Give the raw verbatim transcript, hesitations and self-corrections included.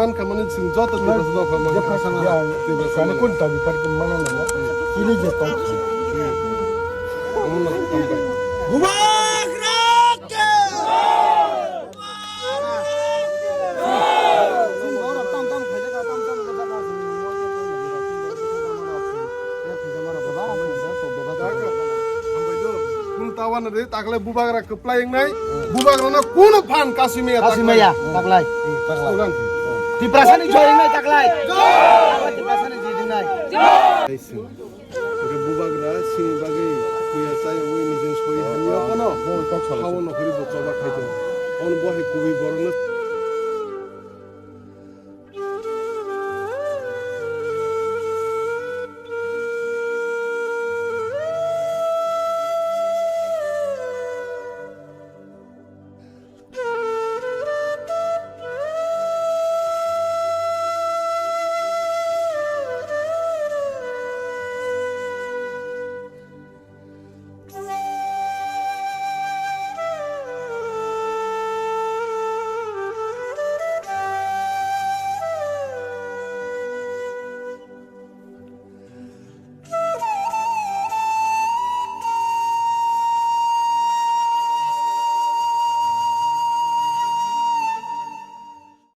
Pan kamani sing joto Tiprasa dopha mangkha. Tiprasa mangkha. Kani kun tabi par kin mana na. Kini je tong. Omo no tong bai. Bubagra ke! Hambai do. Kun tawana de takle bubagra Playing nai, bubagrano kuno phan kasi maya Kasi maya, taklai. Taklai. Slogan. Tiprasani joying nai taklai. Taklai Tiprasani joying nai. Kaisa. Hingke bubagra sini bagwi kuya chai oi nijin soi hamya kono. Hawo no hori bo choba khaito. On bo hai kubui borokno